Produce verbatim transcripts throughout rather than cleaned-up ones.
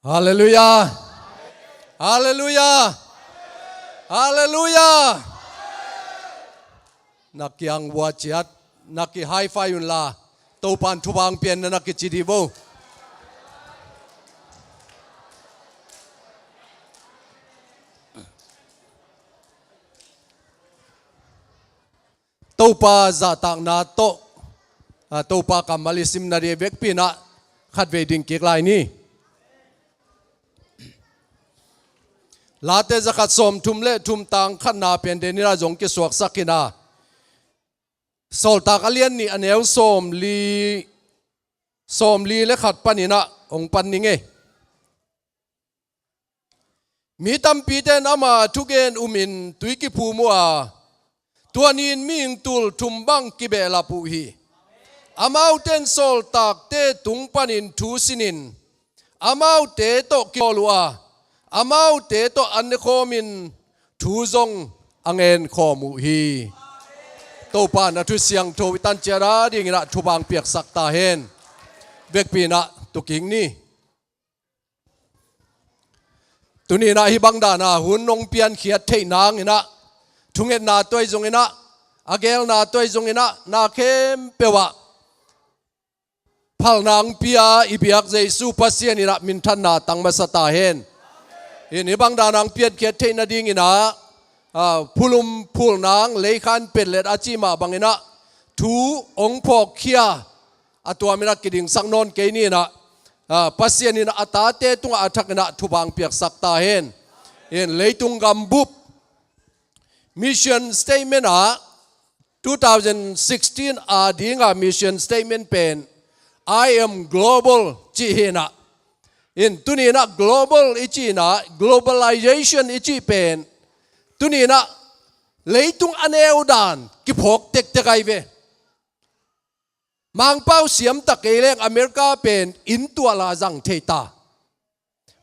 Halleluiah. Halleluiah. Halleluiah. Na kiang vua ciat, na ki high five unla, Topan thupha hong pia in na kici dih vo. Topa zahtakna tawh, a, Topa kammal i simna ding vekpi in ah khatvei ding kik lai ni. Late zakhat sawmthum le thum tang khatna pen den in ah zong kisuaksak in ah, Sawltak a lian nih a neu sawmli, sawmli le khat panin ah hong pan ning ei. Mi tampite in ama thugen umin tui kiphum uh a, tua ni-in mihing tul thum bang kibehlap uh hi. Amaute in sawltakte tung panin thu sinin, amaute tawh kibawl uh a, amaute tawh an ne khawmin thu zong a ngen khawm uh hi. Topa na thu siangtho i tan ciat a dingin ah thupha hong piaksak ta hen. Vekpi in ah tu kik ni. Tuni in ah hih bang dan a hun hong piankhiat theih nangin ah, thungetna tawh ahi zongin ah, a gelna tawh ahi zongin ah, na khempeuh ah phalna hong pia i biak Jesu Pasian in ah minthanna tang masa ta hen. In hih bang dan a hong piankhiat theih nadingin ah, a, phulum phul nang leikhan petlet a cih mah bangin ah thu hong phawkkhia a tuamin ah kidingsak nawn kei ni in ah, a, Pasian in a tate tungah a thakin ah thupha hong piaksak ta hen. In leitung gambup mission statement ah two thousand sixteen a dinga mission statement pen, "I am global," cih hi in ah. In tuni in ah global i cih in ah, globalization i cih pen, tuni in ah leitung a neu dan kiphawk tektek ahi ve. Mangpau siam ta kei leng America pen inn tuahla zang thei ta.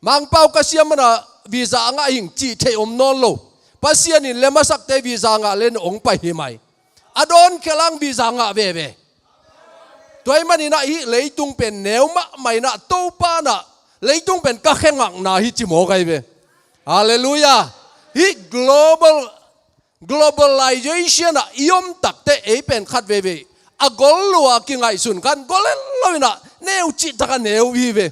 Mangpau ka siam mana visa a ngah hing cih theih om nawn lo. Pasian in le masakte visa ngah le na hong pai hi mai. A dawn khelang visa ngah veve. Tua ahih manin ah hih leitung pen neu mahmah in ah Topa in ah leitung pen ka khe ngakna hi ci mawk ahi ve. Halleluiah. Hih global, globalization ah i om takteh ei pen khat veivei a gol lua kingaihsun khan gol lo in ah neu cihtak a neu hi ve.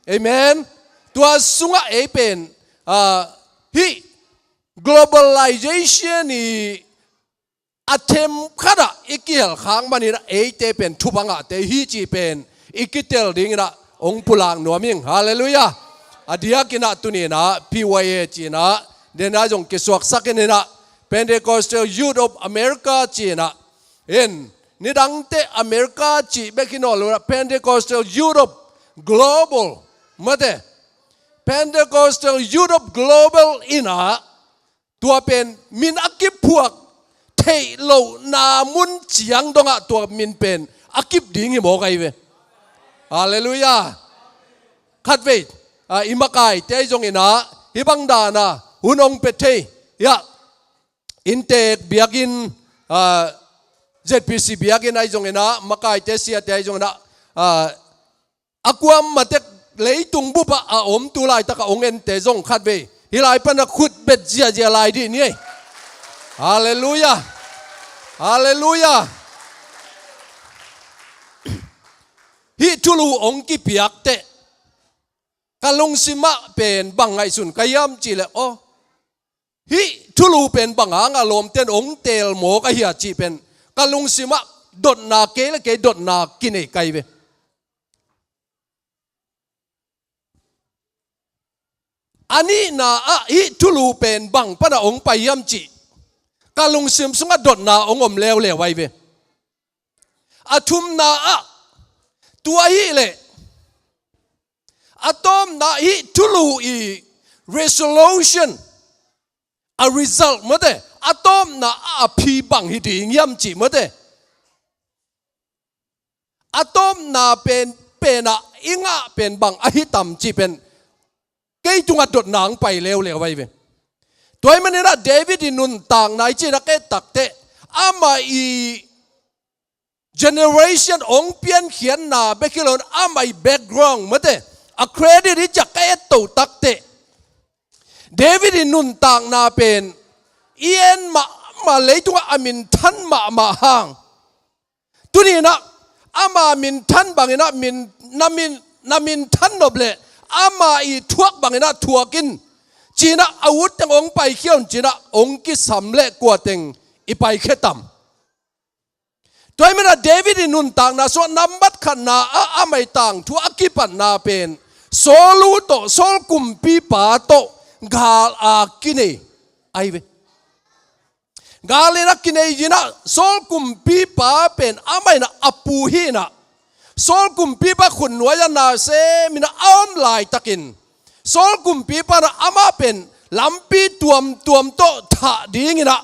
Amen. Tua sungah ei pen, ah, hih globalization i a them khatah i kihel khak manin ah eite pen thupha ngahte hi cih pen i kitel dingin ah hong pulak nuam ing. Halleluiah. A diakin ah tuni in ah P Y A ci in ah, den ah zong kisuaksak in ah, Pentecostal Youth of America ci in ah, in nidangte America cih bek hi nawn lo in ah, Pentecostal Youth of Global, mate, Pentecostal Youth of Global in ah, tua pen min a kiphuak theih lohna mun ciang dongah tua min pen a kip ding hi mawk ahi ve. Halleluiah. Khatvei, ah, i makaite ahi zongin ah hih bang dan a hun hong pia thei, hiah inntek biakinn, ah, Z P C biakinn ahi zongin ah, makaite siate ahi zongin ah, ah, a kuamah tek leitung bupah a om tu laitakah hong ente zong khatvei hih lai pana khut bet ziahziah lai dih ni ei. Halleluiah. Halleluiah. Hih thulu hong kipiak teh ka lungsimah pen bang ngaihsun ka hiam cih leh, aw, hih thulu pen bang hangah lawmten hong teel mawk ahia cih pen ka lungsimah dotna, kei le kei dotna kinei ka hi ve. A nihna ah hih thulu pen bang pana hong pai hiam cih ka lungsim sungah dotna hong om leuleu ahi ve. A thumna ah tua ahih leh a tawpna hih thulu i resolution, a result mate, a tawpna ah a phi bang hi ding hiam cih mate. A tawpna pen, penah i ngah pen bang ahi tam cih pen kei tungah dotna hong pai leuleu ahi ve. Tua ahih manin ah David i nuntakna i cih na ka et takteh, amah i generation hong piankhiatna bek hi lo in, amah i background mate, a credit i ciak ka et to takteh, David i nuntakna pen i en mahmah, leitungah a minthan mahmah hang, tuni inah ama minthan banginah min, na min, na minthan nop leh ama i thuak banginah thuak in, ci-inah a utteng hong paikhia un ci-inah hong kisam leh kuateng i paikhia tam? Tua ahih manin ah David i nuntakna sungah nambat khatna ah a maitang thu a kipatna pen Saul tawh, Saul kumpipa tawh gal a kinei ahi ve. Gal in a kinei inah Saul kumpipa pen amah inah a pu hi inah, Saul kumpipa khutnuai-ah nasem inah a om laitakin Saul kumpipa inah amah pen lampi tuamtuam tawh thah ding inah,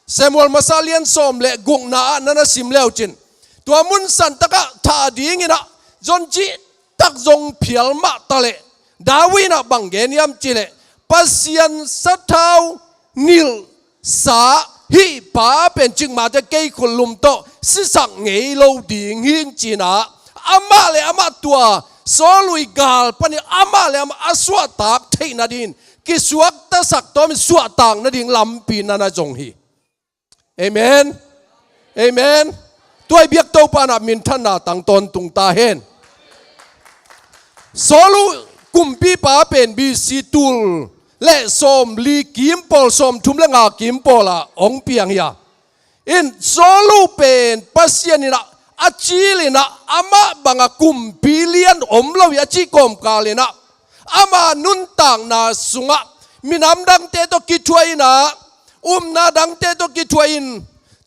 Samuel masa lian sawm le gukna ah na na sim leucin, tua mun santakah thah ding inah zon cihtak zong phial mah taleh, David inah bang gen hiam cihleh, Pasian sathau nilhsa hih pa pen cikmate kei khutlum tawh sisak ngei lo ding hi ing ci-inah, amah le amah tua Saul i gal panin amah le amah a suahtak theih nadingin, kisuaktasak tawmin suahtak nading lampi na na zong hi. Amen. Amen. Tua i biak Topa inah minthanna tang tawntung ta hen. Saul kumpipa pen B C tul le sawmli kim pawl, sawmthum le nga kim pawl ah hong piang hi a. In Saul pen Pasian inah a cil inah amah banga kumpi lian om lo hi a cih kawmkal inah, ama nuntakna sungah minam dangte tawh kithuah inah, upna dangte tawh kithuah in,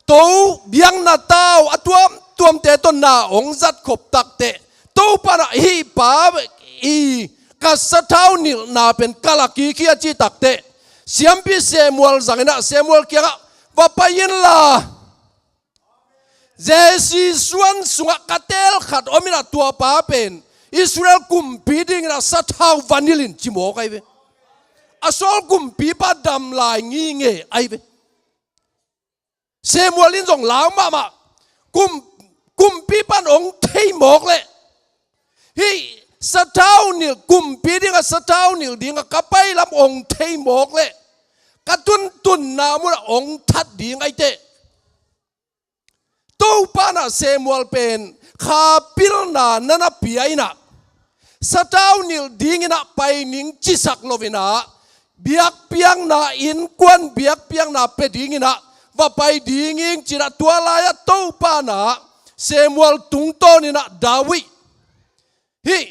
to biakna tau a tuamtuamte tawh na hong zat khop takteh, Topa inah hih pa i ka sathau nilhna pen ka la kik hi a cih takteh, siampi Samuel zang inah Samuel kiangah va pai inla, Jesse suan sungah ka teel khat om inah tua pa pen Israel kumpi ding inah sathau va nilh in ci mawk ahi ve. A Saul kumpipa dam lai ngingei ahi ve. Samuel in zong lau mahmah, kum, kumpipa in hong thei mawk leh, hih sathau nilh, kumpi dingah sathau nilh dingah ka pai lam hong thei mawk leh, ka tuntunna munah hong that ding ahi teh, Topa inah Samuel pen kha pilna na na pia inah, sathau nilh ding inah pai ning cisak lo inah, biakpiakna, innkuan biakpiakna pia ding inah va pai ding ing ci-inah, tua lai-ah Topa inah Samuel tungtawn inah David, hih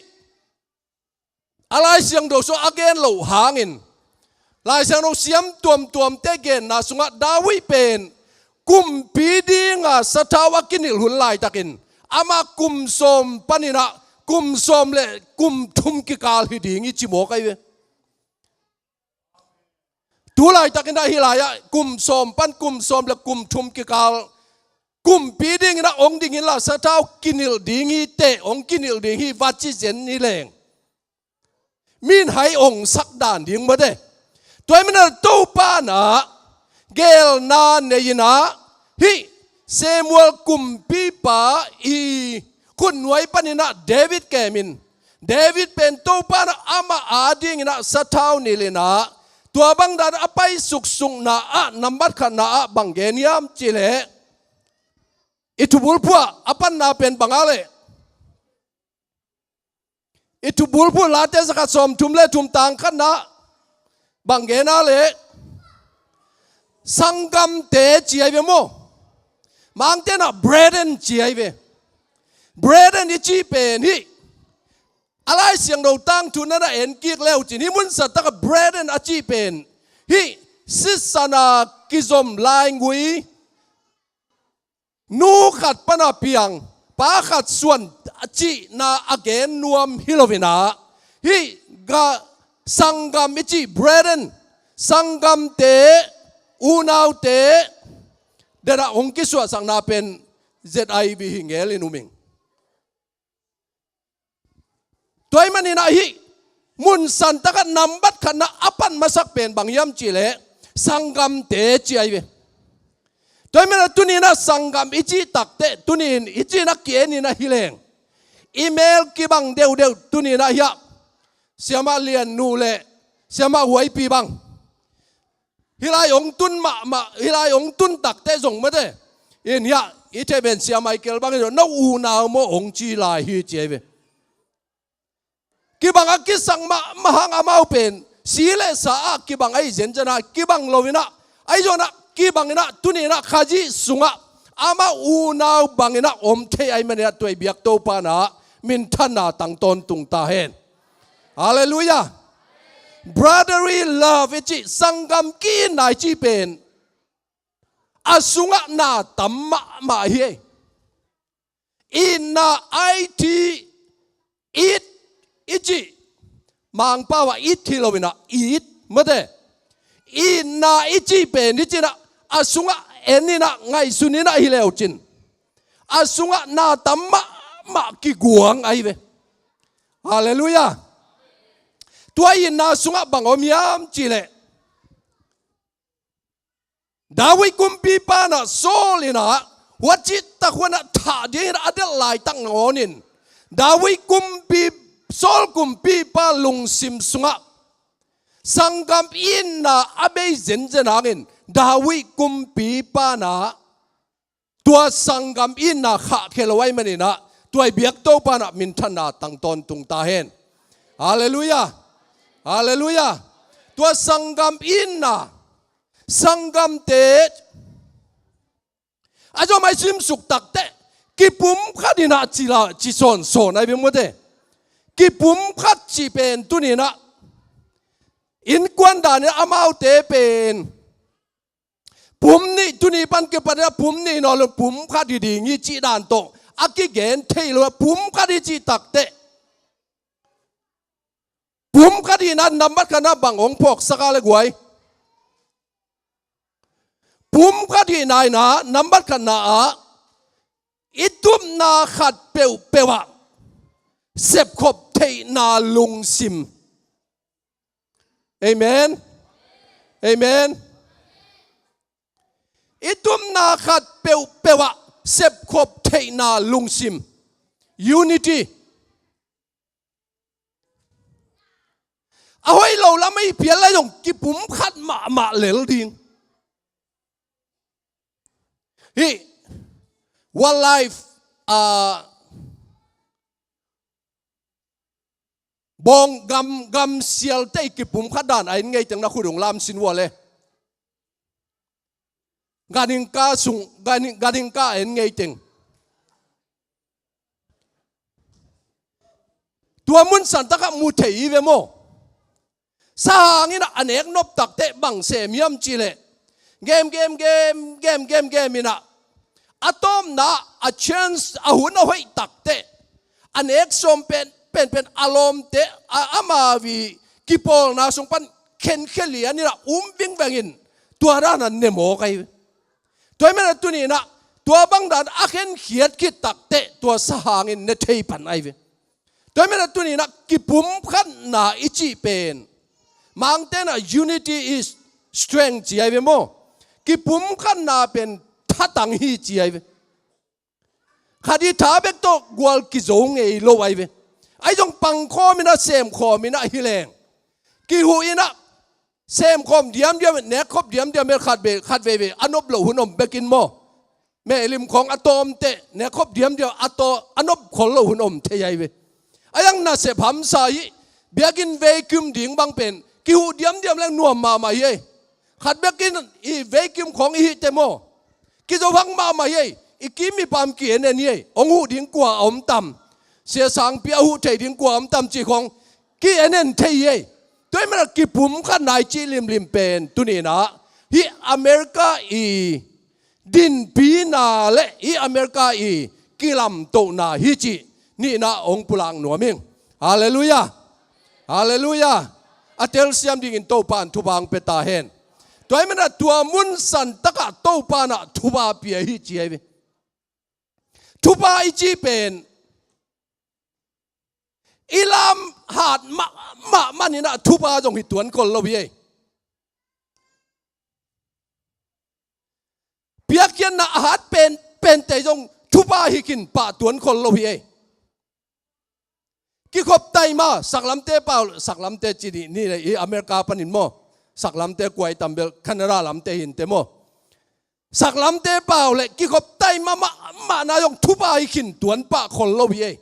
a Lai Siangtho sungah a gen loh hangin, Lai Siangtho siam tuamtuamte genna sungah David pen kumpi dinga sathau a kinilh hun laitakin, amah kum sawm pan inah kum sawm le kum thum kikal hi ding hi ci mawk ahi ve. Tu laitakin ah hih lai-ah kum sawm pan kum sawm le kum thum kikal kumpi ding inah hong ding inla, sathau kinilh ding hi teh, hong kinilh ding hi va ci zen hi leng, mi in hai hong sak dan ding mate. Tua ahih manin ah Topa inah geelna nei inah, hih Samuel kumpipa i khutnuai pan inah David kem in, David pen Topa inah amah ading inah sathau nilh inah, tua bang dan a pai suksukna ah nambat khatna ah bang gen hiam cihleh, i thubulphuh ah a panna pen bang a leh, i thubulphuh Late zakhat sawmthum le thum tang khatna ah bang gen a leh, sanggamte ci ahi ve maw. Mangte inah brethren ci ahi ve. Brethren i cih pen hih a Lai Siangtho tangthu na na en kik leucin, hih mun santakah brethren a cih pen hih sisan a kizom laingui, nu khat pan a piang, pa khat suan a cihna a gen nuam hi lo inah, hih ga, sanggam i cih brethren, sanggamte, unaute, den ah hong kisuahsakna pen Z I V hi ngel in um ing. Tua ahih manin ah hih mun santakah nambat khatna a pan masak pen bang hiam cihleh, sanggamte ci ahi ve. Tua ahih manin ah tuni inah sanggam i cih takteh, tuni in i cih inah ki-en inah hi leng, I mel kibang deuhdeuh tuni-in ah hiah, siamah Lian Nu le siamah Huaipi bang, hih lai hong tun mahmah, hih lai hong tun takteh zong mate, in hiah i thei pen Sia Michael bangin zong, "No unau maw?" hong ci lai hi ci ahi ve. Kibang a kisang mahmah hang amau pen si le sa ah kibang ahi zenzen a, kibang lo-in ah, ahi zongin ah kibangin ah, tuni-in ah Khazih sungah amau unau bangin ah om thei ahih manin ah, tua i biak Topa in ah minthanna tang tawntung ta hen. Halleluiah. Brotherly love i cih, sanggam ki-itna i cih pen a sungah na tam mahmah hi. Itna, it, it i cih, Mangpau ah it hi lo-in ah it mate. Itna i cih pen i cih in ah, a sungah en-in ah, ngaihsun-in ah hi leu cin, a sungah na tam mahmah kiguang ahi ve. Halleluiah. Tua itna sungah bang om hiam cih leh, David kumpipa in ah Saul in ah huat cihtak huan ah thah dingin a delh laitak nangawnin, David kumpi, Saul kumpipa lungsim sungah sanggam itna a bei zenzen hangin, David kumpipa in ah tua sanggam itna khahkhia lo ahih manin ah, tua i biak Topa in ah minthanna tang tawntung ta hen. Halleluiah. Halleluiah. Tua sanggam itna, sanggamte, a zom a i simsuk takteh, kipumkhat in ah ci la, ci sawnsawn ahi ve mate. Kipumkhat cih pen tuni-in ah innkuan danin ah amaute pen pum nih, tuni pan kipan in ah pum nih nawn lo, pumkhat hi ding hi cih dan tawh a kigen thei lo, pumkhat hi cih takteh, pumkhat hihna nambat khatna bang hong phawksak a le guai? Pumkhat hihna in ah nambat khatna ah i tupna khat peuhpeuh ah sepkhop theihna lungsim. Amen. Amen. I tupna khat peuhpeuh ah sepkhop theihna lungsim. Unity. A hoih lo lam ahi phial lai zong kipumkhat mahmah lel ding. Hih Wildlife, ah, bawng gam, gamsialte i kipumkhat dan a en ngeiteng na khut hong lamsin uh a le. Ganhing ka sung, ganhing, ganhing ka a en ngeiteng. Tua mun santak ah mu thei hi ve maw? Sahang in ah a nek nop takteh bang sem hiam cih leh, gem, gem, gem, gem, gem, gem in ah, a tawpna a chance, a hun a hoih takteh, a nek sawm pen, pen, pen a lawmte, a, amau i kipawlna sung pan khenkhia lian in ah um vingveng in, tua dan a ne mawk ahi ve. Tua ahih manin ah tuni-in ah tua bang dan a khenkhiat khit takteh, tua sahang in ne thei pan ahi ve. Tua ahih manin ah tuni-in ah kipumkhatna i cih pen, Mangte in ah unity is strength ci ahi ve maw? Kipumkhatna pen thatang hi ci ahi ve. Khat i tha bek tawh gual kizo ngei lo ahi ve. Ahi zong pangkhawm in ah, semkhawm in ah hi leng, kihuh in ah, semkhawm diamdiam, nekkhop diamdiam, khat ve, khat veivei a nop loh hun om bekin maw? Mehlim khawng a tawmteh, nekkhop diamdiam a taw, a nop khol loh hun om thei ahi ve. A yang nasep hamsa hi. Biakinn veikim ding bang pen kihuh diamdiam leng nuam mahmah hi ei. Khat bekin i veikim khawng i hih teh maw, kizo hak mahmah hi ei. I kim i pam ki-en en hi ei. Hong huh ding kua a om tam, Sia Sangpi a huh thei ding kua a om tam cih khawng ki-en en thei hi ei. Tua ahih manin ah kipumkhatna i cih limlim pen tuni-in ah hih America i dinpina le hih America i kilamtohna hi cih nihna hong pulak nuam ing. Halleluiah. Halleluiah. A telsiam dingin Topa in thupha hong pia ta hen. Tua ahih manin ah tua mun santak ah Topa in ah thupha pia hi ci ahi ve. Thupha i cih pen i lam hat mahmah manin ah thupha zong hi tuan khol lo hi ei. Piakkhiatna a hat pen, pente zong thupha hi khin pah tuan khol lo hi ei. kikhop taima, saklamte pau, saklamte ci ni, ni le i America panin maw, saklamte kuai tambel Canada lamte hinte maw. Saklamte pau le kikhop taima mahmahna zong thupha hi khin tuan pah khol lo hi ei.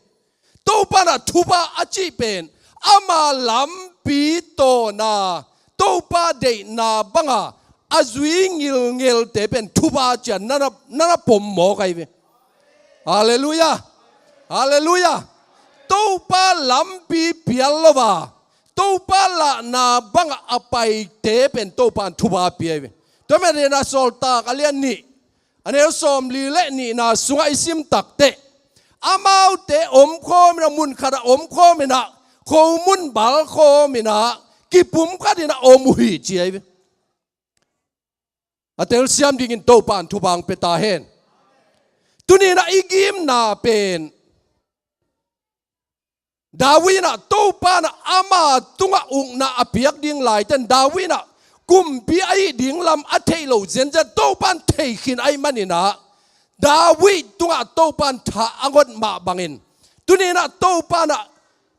Topa na thupha a cih pen ama lampi tawna, Topa deihna banga a zui ngilngelte pen thupha cian nana, nana pom mawk ahi ve. Halleluiah. Halleluiah. Topa lampi pial lo a, Topa lahna banga a paite pen Topa in thupha pia ahi ve. Tua mah dena Sawltak a lian nih, a neu sawmli le nihna sungah i sim takteh, amaute omkhawm inah, mun khatah omkhawm inah, khomun balkhawm inah, kipum khat inah om uh hi ci ahi ve. A telsiam dingin Topa in thupha hong pia ta hen. Tuni inah i gimna pen David inah Topa inah ama tungah ukna a piak ding laiten, David inah kumpi ahih ding lam a theih loh zenzen Topa in thei khin ahih manin ah, David tungah Topa in tha a ngot mah bangin, tuni inah Topa inah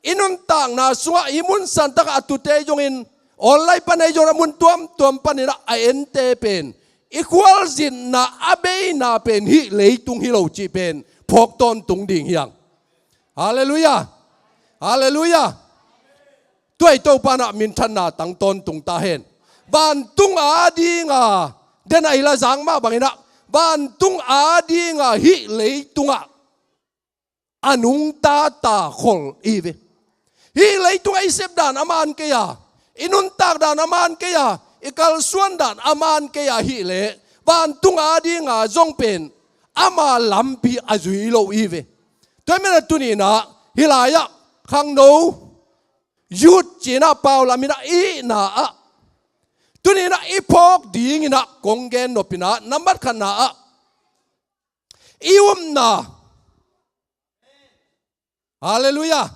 i nuntakna sungah i mun santakah a tute zongin, online pan ahi zongin, a mun tuamtuam pan inah a ente pen, i khualzinna a beina pen hih leitung hi lo cih pen phawk tawntung ding hi hang. Halleluiah. Halleluiah. Tua i Topa inah minthanna tang tawntung ta hen. Vantung a dinga, den a i la zang mah bang inah, vantung a dinga hih leitungah a nungta ta khol i hi ve. Hih leitungah i sep dan a man kei a, i nuntak dan a man kei a, i kalsuan dan a man kei a hih leh, vantung a dinga zong pen ama lampi a zui lo i hi ve. Tua ahih manin ah tuni inah hih lai-ah khangno, youth ci inah pau lam inah i hihna ah, tuni inah i phawk ding inah kong gen nop inah, nambat khatna ah, i upna. Halleluiah.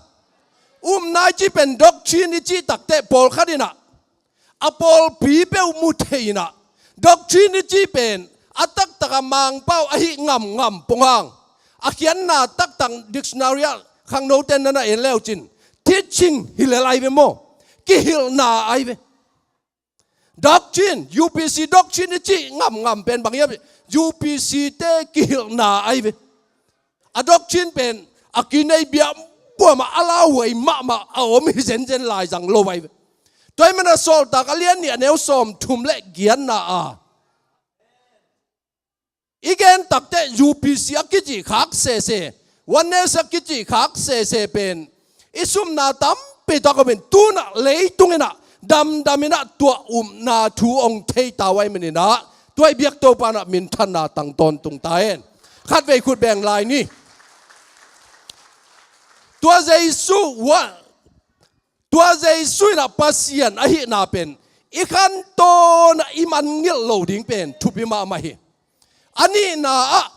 Upna i cih pen doctrine i cih takteh pawlkhat inah a pawlpi peuh mu thei inah, doctrine i cih pen a taktak a Mangpau ahih ngamngam pong hang, a khiatna taktak dictionary ah khangnote nana en leucin, teaching hi lel ahi ve maw. Kihilhna ahi ve. Doctrine, U P C doctrine i cih ngamngam pen bang hiam? U P C te kihilhna ahi ve. A doctrine pen a kinei biakbuam a, a lauhuai mahmah a om hi zenzen lai zang lo ahi ve. Tua ahih manin ah Sawltak a lian nih, a neu sawmthum le giatna ah, i gen takteh U P C a kicih khak sese, Oneness a kicih khak sese pen i sumna tampi tak om in, tu-in ah leitung inah damdam inah tua upna thu hong thei ta uh ahih manin ah, tua i biak Topa inah minthanna tang tawntung ta hen. Khatvei khut beng lai ni. Tua Jesu, tua Jesu inah Pasian ahihna pen i khantawn ah i mangngilh loh ding pen thupi mahmah hi. A nihna ah,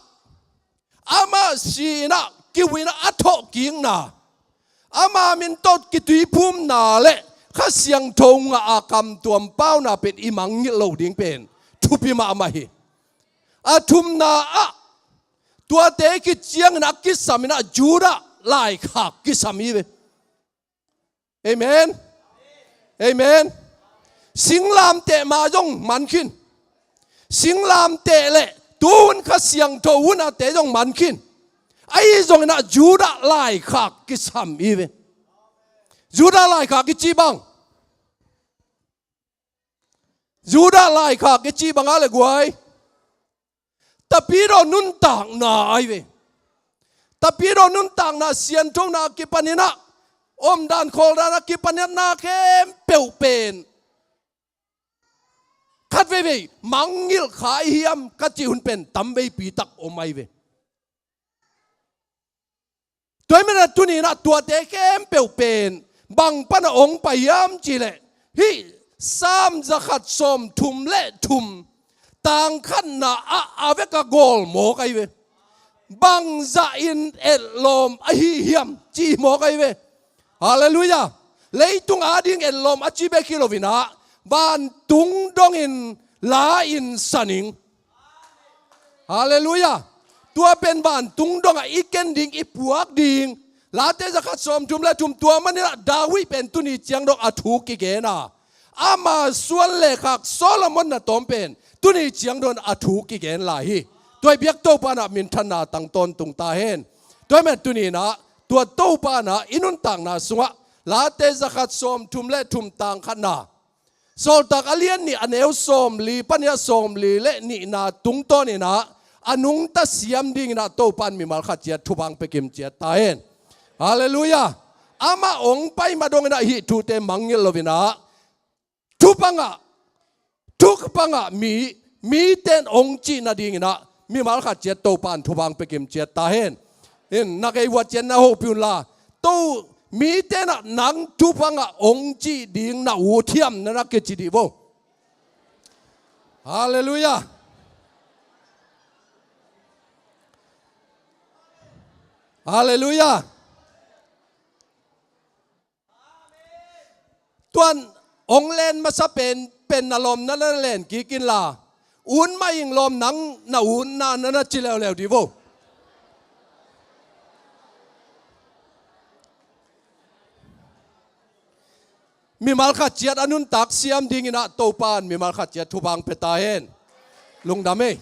amah si inah kiu inah a thawhkikna, ama min tawh kituiphumna le Kha Siangtho ngah a kamtuam pauna pen i mangngilh loh ding pen thupi mahmah hi. A thumna ah, tuate khit ciangin a kisam inah Judah laikhak kisam hi ve. Amen. Amen. Singlamteh mah zong man khin. Singlamteh le tu hun Kha Siangtho hun ate zong man khin. Ahi zongin ah Judah laikhak kisam hi ve. Judah laikhak i cih bang, Judah laikhak i cih bang a le guai, Tapidaw nuntakna ahi ve. Tapidaw nuntakna, sianthona a kipan inah, omdan khawldan a kipan inah na khempeuh pen khat veivei mangngilh kha i hiam ka cih hun pen tamveipi tak om ahi ve. Tua ahih manin ah tuni inah tuate khempeuh pen bang pan a hong pai hiam cih leh, hih Sam zakhat sawmthum le thum, tang khatna ah a vek a gawl mawk ahi ve. Bangzah in etlawm ahi hiam cih mawk ahi ve. Halleluiah. Leitung ading etlawm a ci bek hi lo inah, vantung dongin la-in sa ning. Halleluiah. Tua pen vantung dongah i ken ding, i puak ding, Late zakhat sawmthum le thum. Tua manin ah David pen tuni ciang dong a thu kigen a, ama suan le khak Solomon na tawm pen tuni ciang dong a thu kigen lai hi. Tua hi biak Topa in ah minthanna tang tawntung ta hen. Tua hi man tuni in ah tua Topa in ah i nuntakna sungah Late zakhat sawmthum le thum tang khatna, Sawltak a lian nih a neu sawmli pan a sawmli le nihna tungtawn in ah a nungta siam dingin ah Topa in mimal khat ciat thupha hong pia kim ciat ta hen. Halleluiah. Amah hong pai ma dong in ah hih thute mangngilh lo in ah thupha ngah, thupha ngah mi, mite in hong cih nadingin ah mimal khat ciat Topa in thupha hong pia kim ciat ta hen. In na kei uat ciat na hopih un la, to mite in ah nang thupha ngah hong cih ding na ut hiam na na kici dih vo. Halleluiah. Halleluiah. Tuan hong len masa pen, pen na lawm na na len kik in la, un mah ing lawm, nang na utna na na ci leuleu dih vo. Mimal khat ciat a nuntak siam dingin ah Topa in mimal khat ciat thupha hong pia ta hen. Lungdam ei.